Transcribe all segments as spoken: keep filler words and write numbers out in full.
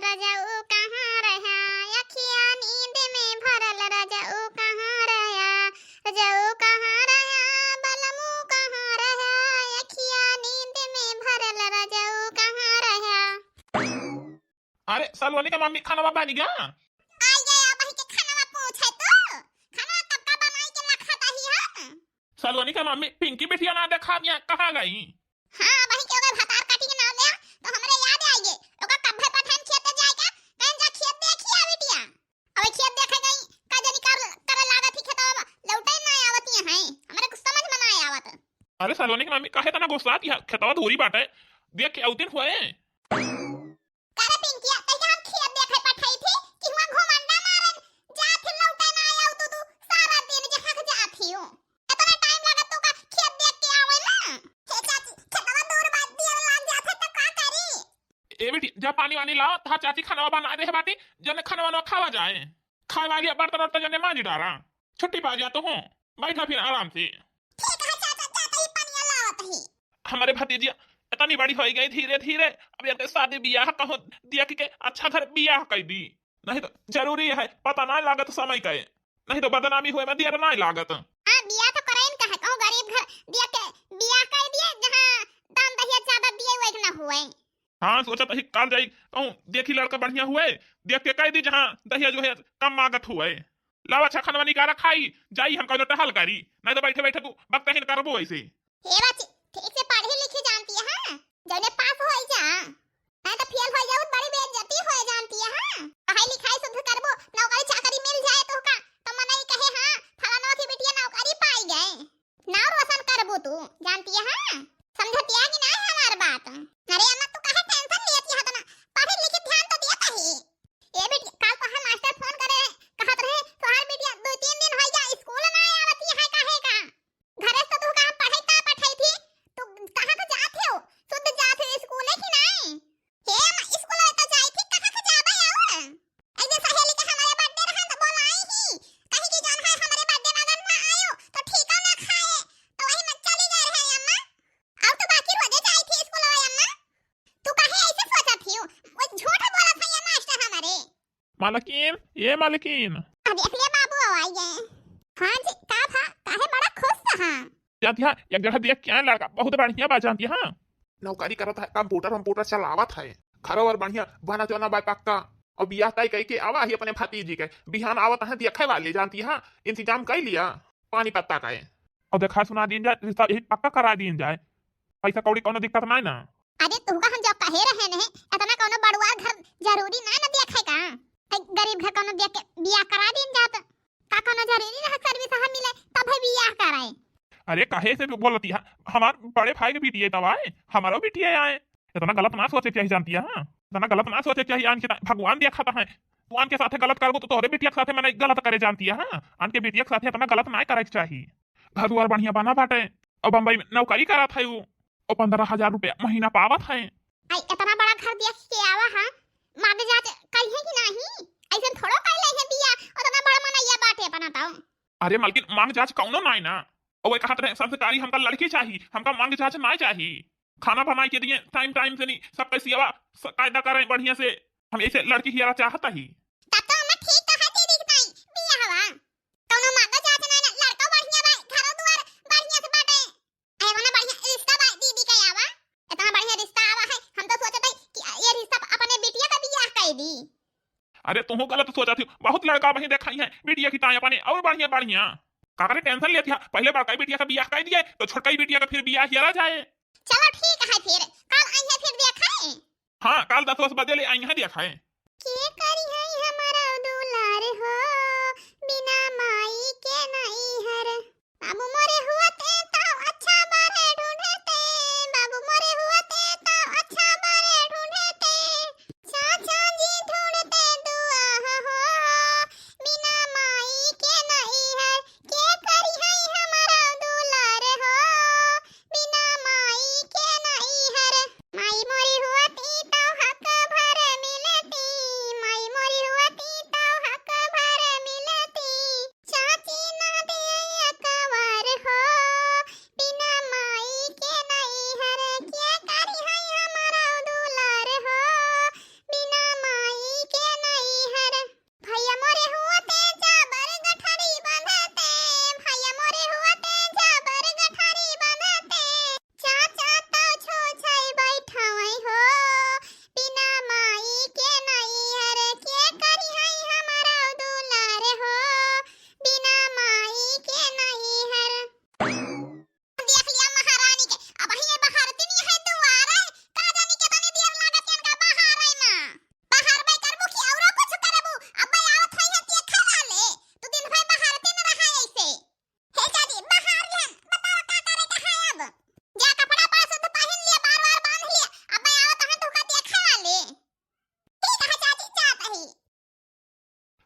रजऊ कहाँ रह्या, अखिया नींद में भरल, रजऊ कहाँ रह्या, रजऊ कहाँ रह्या, बलमू कहाँ रह्या, अखिया नींद में भरल, रजऊ कहाँ रह्या। अरे सलोनी के मम्मी, खानवा बन गया? आई गया, अबही के खानवा पूछे तू? खानवा कब का बनाई के रखा ताही हम? सलोनी के मम्मी, पिंकी बिटिया ना देखा गया, कहाँ गई? हाँ, अबही के ओकर भतार काटी के नाम ले, तो हमरे याद आई गे। ओकर कब्बे पठान खेते जाए का, कहें जा खेत देखी आ बिटिया। अबे खेत देखे गई, का जानी कर, करे लागत ही खेतवा में, लौटे ना आवत ही हैं। हमरे कुछ समझ में ना आवत। अरे सलोनी के मम्मी, काहे तना गुस्सात ही है? खेतवा दूरी बाटे, देख के औतिन हुए। करे पिंकिया, तैका हम खेत देखे पठाई थी कि हुआ घुमंडा मारन जात ही, लौटे ना आया तू, तू सारा दिन जहाँ के जात ही हो। इतना टाइम लागत तो का खेत देख के आवे ना? हे चाची, खेतवा दूर बात दिया लाग जात है तो का करी? ए बेटी, जा पानी वानी लाओ, तहा चाची खानवा बना दे है बाटी, जने खानवा ना खावा जाए। खाए वाली बर्तन वर्तन जने मांज डारा। छुट्टी पा गया तो हूँ, बैठा फिर आराम से। ठीक है चाचा, जाता ही पानी लावत ही। हमारे भतीजिया इतनी बड़ी हो गई धीरे धीरे, अब इनके शादी बियाह कहूँ दिया कि के अच्छा घर बियाह कर दी, नहीं तो जरूरी है, पता ना लागत समय का है, नहीं तो बदनामी हुए में देर ना लागत। हाँ, बियाह तो कराइन का है, कहूँ गरीब घर दिया के बियाह कर दिए, जहाँ दान दहेज ज्यादा दिए हुए ना हुए। हाँ, सोचत ही काल जाई कहूँ देखी लड़का बढ़िया हुए, देख के कह दी जहाँ दहेज वहेज कम मांगत हुए। लावा अच्छा खानवा निकारा खाई, जाई हम कौनो टहल करी, नहीं तो बैठे बैठे तू बकतहीन करबो ऐसे। हे बाची, ठीक से पढ़ी लिखी जानती है, हाँ? जौने पास होई जा, नहीं तो फेल होई जाऊ, बड़ी बेइज्जती होई जानती है, हाँ? पढ़ाई लिखाई शुद्ध करबो, नौकरी चाकरी मिल जाए तो का, तो मनई कहे, हाँ, फलाना की बिटिया नौकरी पाई गए। नाव रोशन करबू तू, जानती है, हाँ? समझतिया कि ना है हमार बात? अरे अम्मा, तू काहे टेंशन लेती है इतना? पढ़े लिखे ध्यान तो दिया कही। ए बेटी, काल तो हम मास्टर फोन करे, कहत रहे, "तोहार बिटिया दो तीन दिन होई जा, स्कूल ना आवत ही है, काहे का? घरे से तो तू कहाँ पढ़े का पठाई थी? तू कहाँ का जात हो? शुद्ध जात हो स्कूल है कि नहीं?" हे अम्मा, स्कूल तो जाई थी, कहाँ का जाबे आऊ? ऐसे सहेली के हमारे बर्थडे रहन तो बोलाई ही, कहीं कि जौन है हमारे बर्थडे में अगर ना आयो तो ठीका ना खाए, तो वही में चली गए रहे अम्मा। और तो बाकी रोजे जाई थी स्कूल अम्मा, तू काहे ऐसे सोचत ही? वो झूठ बोलत है ये मास्टर हमारे। मालकिन, ये मालकिन। अरे अपने बाबू आई गए। हाँ जी, का भा, काहे बड़ा खुश है? जात है, एक जगह देख के आए लड़का, बहुत बढ़िया बा जानती है। नौकरी करत है, कंप्यूटर वंप्यूटर चलावत है, घर वर बढ़िया बना चोना बा पक्का। और बियाह तय कई के आवा ही अपने भतीजी के, बिहान आवत है देखे वाले जानती है, इंतजाम कर लिया पानी पत्ता का है। और देखा सुना दीन जाए, रिश्ता यही पक्का करा दीन जाए, पैसा कौड़ी कौनो दिक्कत नहीं ना। अरे तुहका हम जो कहे रहे नहीं, इतना कौनो बड़ुआ घर जरूरी ना ना देखे का, ऐ गरीब घर कौनो देख के बियाह करा दीन जात। का कौनो जरूरी रहा सर्विस हम मिले तब है बियाह कराए? अरे काहे से बोलती है, हमार बड़े भाई के बिटिया तब आए, हमारो बिटिया आए। इतना गलत ना सोचे चाहिए जानती है, हाँ? इतना गलत ना सोचे चाहिए। आन के ता-, भगवान दिया खाता है, तू आन के साथे गलत करबो तो तोहरे बिटिया के साथे मैंने गलत करे जानती है, हाँ? आन के बिटिया के साथे इतना गलत ना करे के चाहिए। घर दुआर बढ़िया बना बाटे, और बम्बई में नौकरी करत है वो, और पन्द्रह हजार रुपया महीना पावत है। आई इतना बड़ा घर देख के आवा है, मांग जांच करिए कि नहीं? ऐसे थोड़ो कर ले है बिया, उतना बड़ा मनैया बाटे अपना तो। अरे मालकिन, मांग जांच कौनो नाय ना। और वो कहत रहे संस्कारी हमका लड़की चाही, हमका मांग जांच नाय चाही। खाना बनाई के दिए टाइम टाइम से नहीं, सब कैसी आवा स-, कायदा करें बढ़िया से। हम ऐसे लड़की हियारा चाहता ही। तब तो अम्मा ठीक तो है दीदी के ताई, बिया हवा। कौनो मांग जांच नाय ना, लड़का बढ़िया बा, घरो दुआर बढ़िया से बाटे। ऐ वाला बढ़िया रिश्ता बा दीदी के आवा, इतना बढ़िया रिश्ता आवा है, हम तो सोचत हई कि ये रिश्ता अपने बिटिया का बियाह कर दी। अरे तुहू गलत सोचत हो, बहुत लड़का वहीं देखाई है बिटिया की ताई अपने और बढ़िया बढ़िया। का करे टेंशन लेती है, पहले बड़का बिटिया का बियाह कर दिए तो छोटका बिटिया का फिर बियाह हियारा जाए। चलो ठीक है फिर, कल आई है फिर देखाए। हाँ, कल दस बजे ले आई है देखाए। के करी है हमारा दुलार हो, बिना माई के नैहर। बाबू मोरे हुअते तो अच्छा बारे ढूंढते, बाबू मोरे हुअते तो अच्छा बारे ढूंढते। चाचा जी ढूंढते दुआ हो, बिना माई के नैहर। के करी है हमारा दुलार हो, बिना माई के नैहर। माई मोरी हुअती तो हक भर मिलती।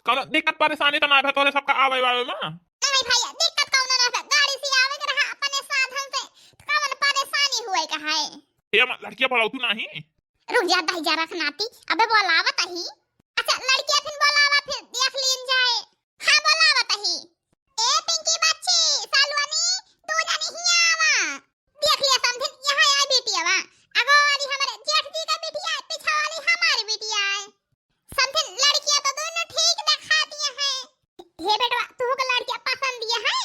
कौनो दिक्कत परेशानी तो ना है तोरे सबका आवे वावे में? नहीं भैया, दिक्कत कौनो ना है, गाड़ी से आवे के रहा अपने साधन से, तो कौन परेशानी हुए का है? ए अम्मा, लड़किया बोलाऊ तू नहीं? रुक जा दहिजरा के नाती, अबे बोलावत ही। अच्छा लड़किया फिर बोलावा, फिर देख लीन जाए। हाँ बोलावत ही। ए पिंकी बच्ची, सलवनी, तू जनी हिया आवा। देख लिया समधिन, यहाँ आई बिटिया बा। अगो वाली हमारे जेठ जी का बिटिया है, पीछे वाली हमारी बिटिया है। समधिन लड़किया तो दोनों ठीक दिखाती हैं। हे बेटवा, तू को लड़किया पसंद दिया है?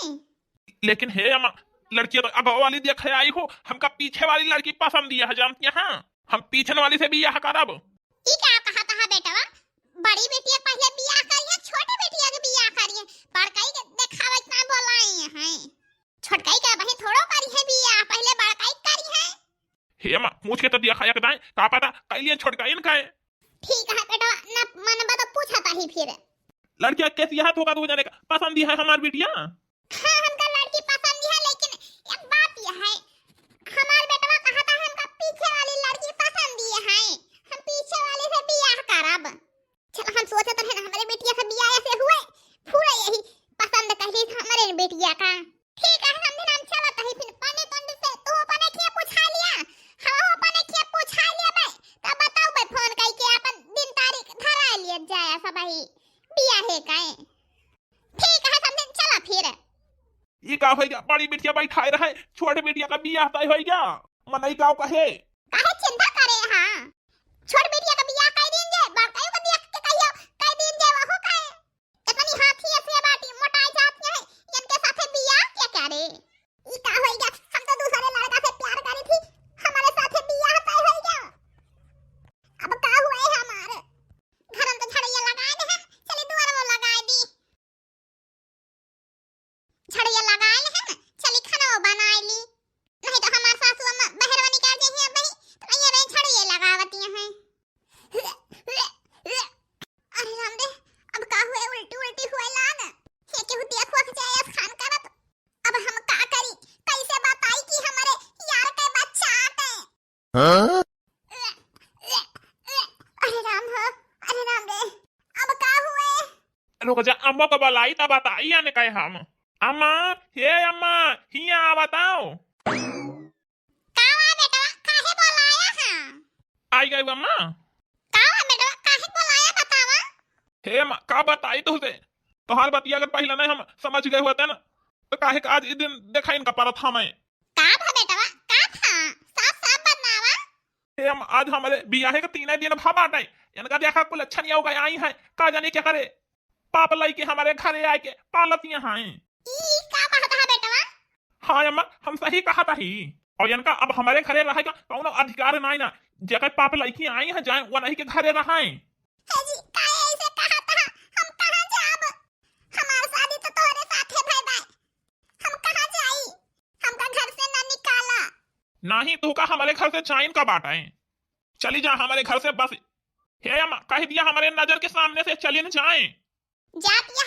लेकिन हे अम्मा, लड़किया तो अगो वाली देखे आई हो, हमका पीछे वाली लड़की पसंद दिया है, जानती हैं? हम पीछे वाली से बियाह करब। ई का कहत है बेटवा? बड़ी बिटिया पहले बियाह करिए, छोटी बिटिया के बियाह करिए। बड़काई के देखावे इतना बोलाई हैं। छोटकाई के अबहीं थोड़ो करी है बियाह, पहले बड़काई करी है। हे अम्मा, पूछ के तो देखा एक दाएं, का पता कैलिए छोटकाई न काए। ठीक है बेटवा, न मनबा तो पूछत ही फिर। लड़किया कैसी है, तोका दो जने का पसंद ही है हमार बिटिया? हाँ, हमका लड़की पसंद है, लेकिन एक बात यह है, हमार बेटवा कहता है हमका पीछे वाली लड़की पसंद ही है, हम पीछे वाली से बियाह करब। चल, हम सोचत रहे ना, हमरे बिटिया से बियाह ऐसे हुए, पूरा यही पसंद कहली हमरे बिटिया का। ठीक है, समधिन हम चलत ही, फिर पंडित उंडित से तू अपने खिया पूछा लिया, हम अपने खिया पूछा लिया बे, तब बताऊ बे, फोन कई के अपन दिन तारीख धरा लिया जाए सब ही बियाह है काए। ठीक है समधिन, चला फिर। ई का होई गया? बड़ी बिटिया बैठाए रहे, छोटे बिटिया का बियाह तय होई गया। मनई का कहे? काहे चिंता करे हाँ? छोट बिटिया का बियाह कई दिन जे, बड़काई को देख के कहियो, कई दिन जे वहू कहे। इतनी हाथी ऐसे बाटी मोटाई जाती है, इनके साथे बियाह क्या करे? ई का होई गया? हम तो दूसरे लड़का से प्यार करी थी, हमारे साथे बियाह तय होई गया। अब का हुए हमारे? घर में तो झड़िया लगाए दे हम, चली दुआर वो लगाए दी। झड़िया लगाए ले हम, चली खाना वो बनाए ली। नहीं तो हमार सासू अम्मा बहरवा निकाल जाइए अब नहीं, तो कहिए रे झड़िया लगावती हैं। अरे राम रे, अब का हुए, उल्टी उल्टी हुए लाग। ये केहू देखो के जाए अस खान करत। अब हम का करी, कैसे बताई कि हमारे यार के बच्चा आटे? हाँ? अरे राम हो, अरे राम रे, अब का हुए? रुक जा, अम्मा को बुलाई तब बताई आने का हम। अम्मा, हे अम्मा, हिया आवत आओ। का हुआ बेटवा, काहे बुलाया है? आई गई अम्मा। का हुआ बेटवा, काहे बुलाया बतावा? हे अम्मा, का बताई तुझे? तोहार बतिया अगर पहले नहीं हम समझ गए होते ना, तो काहे का आज ई दिन देखा इनका परत हमें। का भा बेटवा, का भा? साफ साफ बतावा। ए, हम आज हमारे बियाहे के तीन दिन भा बाटे, इनका देखा कुल अच्छा नहीं होगा, आई है, का जाने क्या करे, पाप लइके हमारे घरे आए के पालत यहाँ हैं। ई का कहत है बेटवा? हाँ अम्मा, हम सही कहत ही। और इनका अब हमारे घरे रहे का कौनो अधिकार नहीं ना, जेकर पाप लइके आई है जाए वो नहीं के घरे रहे। हे जी, काहे ऐसे कहत है? हम कहाँ जाब? हमार शादी तो तोहरे साथे भय बाय। हम कहाँ जाई? हमका घर से ना निकाला। नाही, तू का हमारे घर से जाइन का बात है? चली जा हमारे घर से बस। हे अम्मा, कह दिया हमारे नजर के सामने से चली न जाए। जात ये